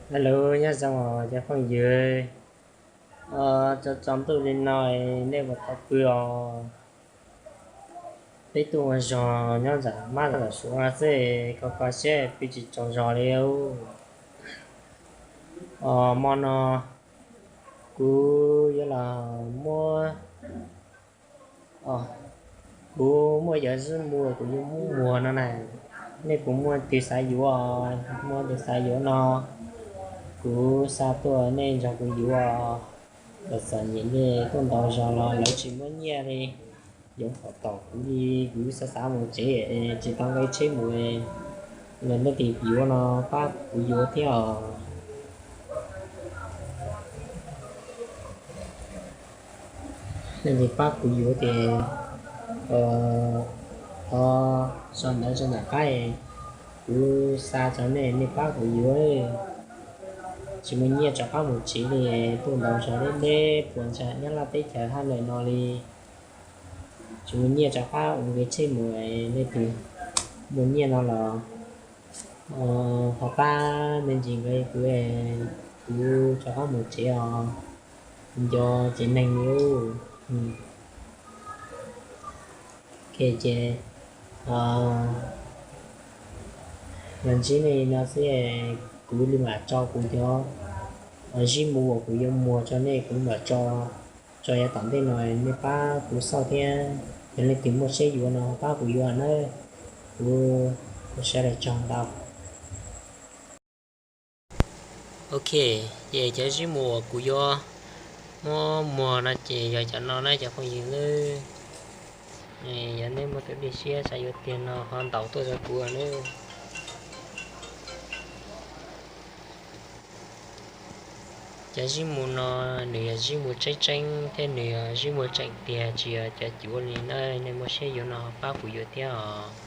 Hello, nyob zoo os cov phooj ywg. Tsaus tsaus ntuj li no nej puas tau pw os? Peb tuaj ua zog nyob ntawm mab ntawm suav no xwb, kho kho siab pw tsis tsaug zog li. Os, hmo no kuv yuav los muab, kuv muaj cov zib mu kuv yuav muab muag no na. Nej puas muaj tus xav yuav? Muaj tus xav yuav no, kuv xa tuaj nej nrog kuv yuav. Txom txom nyem li tuaj ntau zog los lawv tsis muab nyiaj li. Yuav pom tom kuv li, kuv xav xav mus tsev tsis tau nqe tsheb mus. Los nej tus yuav no pab kuv yuav thiab os. Nej tus pab kuv yuav ces, o, sau ntawv rau ntawm qab, kuv xa rau nej, nej pab kuv yuav. Tsis muaj nyiaj rov qab mus tsev li, tuaj ntau zog deb deb puas ntshai nyob laj teb chaws hab ntawm no li. Tsis muaj nyiaj rov qab ua nqe tsheb mus, nej tus muaj nyiaj no los ho pab me ntsis nqe kuv, kuv rov qab mus tsev os. Nco tsev neeg li. Ok ces, los ntsib nej no xwb, kuv li mam tso kuv cov zib mu uas kuv yuav muag rau nej, kuv mam tso, tso yav tom ntej no, nej pab kuv xauj thiab. Yog leej twg muaj siab yuav no pab kuv yuav nawb. Kuv, kuv sawv daws tsaug ntau. Ok, ces cov zib mu uas kuv yuav muab muag no ces yog cov no na cov phooj ywg nawb. Yog nej muaj tus dej siab xav yuav tiag no ho ntaus tuaj rau kuv nawb. Cov zib mu no nws yog zib mu tseeb tseeb thiab nws yog zib mu tseem tiag tsis yog cov cuav li na. Nej muaj siab yuav no pab kuv yuav thiab os.